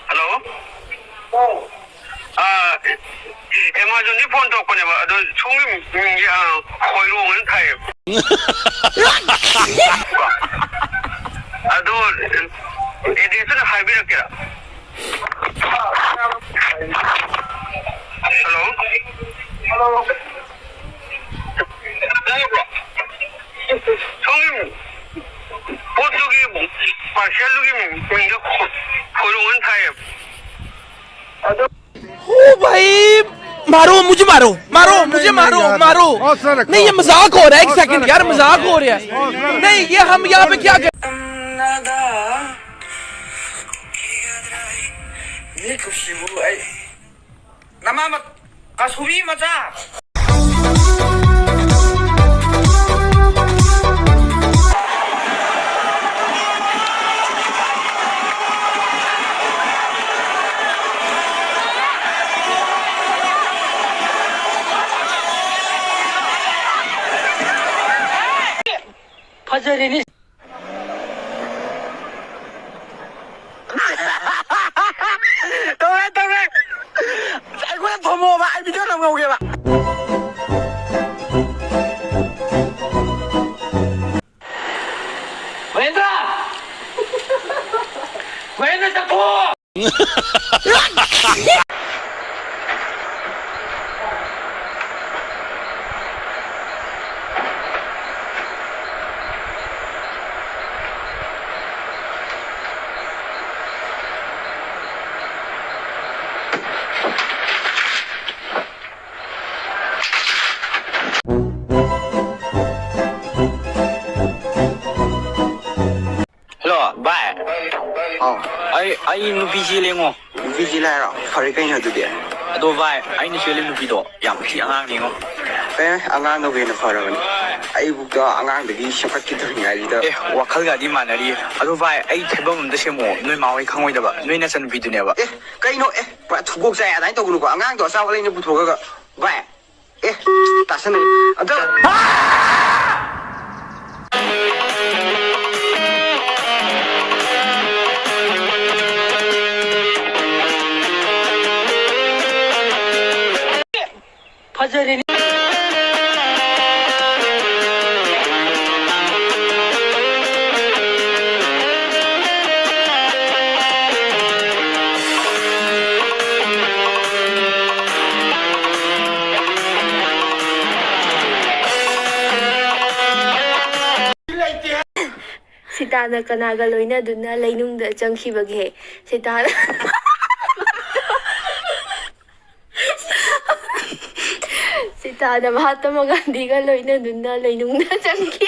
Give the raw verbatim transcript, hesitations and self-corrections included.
Hello. ꯑꯥ, ꯑꯦꯃꯥꯖꯣꯟꯗꯒꯤ phone ꯇꯧꯔꯛꯄꯅꯦꯕ, ꯑꯗꯣ ꯁꯣꯝꯒꯤ ꯃꯤꯡꯁꯦ, ꯑꯥ, ꯈꯣꯏꯔꯣꯡ ꯍꯥꯏꯅ ꯊꯥꯏꯌꯦꯕ꯫ ꯑꯗꯣ ꯑꯦꯗ꯭ꯔꯦꯁꯇꯨꯅ ꯍꯥꯏꯕꯤꯔꯛꯀꯦꯔꯥ? ꯍꯜꯂꯣ꯫ ꯍꯜꯂꯣ꯫ ꯇꯥꯕ꯭ꯔꯣ? ꯁꯣꯝꯒꯤ ꯄꯣꯠꯇꯨꯒꯤ ꯄꯥꯔꯁꯦꯜꯗꯨꯒꯤ ꯃꯤꯡꯗꯣ ꯈꯣꯏꯔꯣꯡ ꯍꯥꯏꯅ ꯊꯥꯏꯌꯦꯕ꯫ ꯑꯗꯣ ओ भाई, मारो, मुझे मारो, मारो, नहीं, मुझे नहीं, मारो, यार। मारो। बहुत सारा नहीं, ये मजाक हो रहा है, एक सेकंड यार, मजाक हो रहा है। नहीं, ये हम यहाँ पे क्या कर नमा ꯀꯁꯨꯕꯤ ꯃꯆꯥ꯫ ꯐꯖꯔꯦꯅꯦ꯫ ꯇꯧꯔꯦ, ꯇꯧꯔꯦ꯫ ꯑꯩꯉꯣꯟꯗ ꯊꯣꯝꯃꯣꯕ, ꯑꯩ ꯚꯤꯗꯤꯑꯣ ꯅꯝꯍꯧꯒꯦꯕ꯫ ꯃꯍꯦꯟꯗ꯭ꯔ! ꯃꯍꯦꯟꯗ꯭ꯔ, ꯆꯠꯊꯣꯛꯑꯣ! ꯍꯜꯂꯣ, ꯚꯥꯏ꯫ ꯑꯥꯎ꯫ ꯑꯩ, ꯑꯩ ꯅꯨꯄꯤ ꯆꯦꯜꯂꯦꯉꯣ꯫ ꯅꯨꯄꯤ ꯆꯦꯜꯂꯦ ꯍꯥꯏꯔꯣ? ꯐꯔꯦ ꯀꯩꯅꯣ ꯑꯗꯨꯗꯤ꯫ ꯑꯗꯣ ꯚꯥꯏ, ꯑꯩꯅ ꯆꯦꯜꯂꯤ ꯅꯨꯄꯤꯗꯣ ꯌꯥꯝ ꯊꯤ ꯑꯉꯥꯡꯅꯤꯉꯣ꯫ ꯑꯦ, ꯑꯉꯥꯡꯅꯕꯨ ꯍꯦꯟꯅ ꯐꯔꯕꯅꯤ꯫ ꯑꯩꯕꯨꯛꯇ ꯑꯉꯥꯡꯗꯒꯤ ꯁꯦꯝꯒꯠꯈꯤꯗ꯭ꯔꯤꯉꯥꯏꯁꯤꯗ꯫ ꯑꯦ, ꯋꯥꯈꯜꯒꯗꯤ ꯃꯥꯟꯅꯔꯤ꯫ ꯑꯗꯣ ꯚꯥꯏ, ꯑꯩ ꯊꯩꯐꯝ ꯑꯝꯇ ꯁꯦꯝꯃꯣ, ꯅꯣꯏ ꯃꯥ ꯍꯣꯏ ꯈꯪꯉꯣꯏꯗꯕ, ꯅꯣꯏ ꯅꯆꯟꯅꯨꯄꯤꯗꯨꯅꯦꯕ꯫ ꯑꯦ, ꯀꯩꯅꯣ? ꯑꯦ, ꯄꯨꯔꯥ ꯊꯨꯒꯣꯛ ꯆꯥꯏ, ꯑꯗꯨꯃꯥꯏꯅ ꯇꯧꯒꯅꯨꯀꯣ꯫ ꯑꯉꯥꯡꯗꯣ ꯑꯆꯥꯄꯣꯠ ꯂꯩꯅ ꯄꯨꯊꯣꯛꯑꯒ, ꯚꯥꯏ, ꯑꯦ, ꯇꯥꯁꯟꯅꯩ꯫ ꯑꯝꯇ꯫ ꯐꯖꯔꯦꯅꯦ꯫ ꯁꯤꯇꯥꯅ ꯀꯅꯥꯒ ꯂꯣꯏꯅꯗꯨꯅ ꯂꯩꯅꯨꯡꯗ ꯆꯪꯈꯤꯕꯒꯦ? ꯁꯤꯇꯥꯅ ꯁꯤꯇꯥꯅ ꯃꯍꯥꯇꯃꯥ ꯒꯥꯟꯙꯤꯒ ꯂꯣꯏꯅꯗꯨꯅ ꯂꯩꯅꯨꯡꯗ ꯆꯪꯈꯤ꯫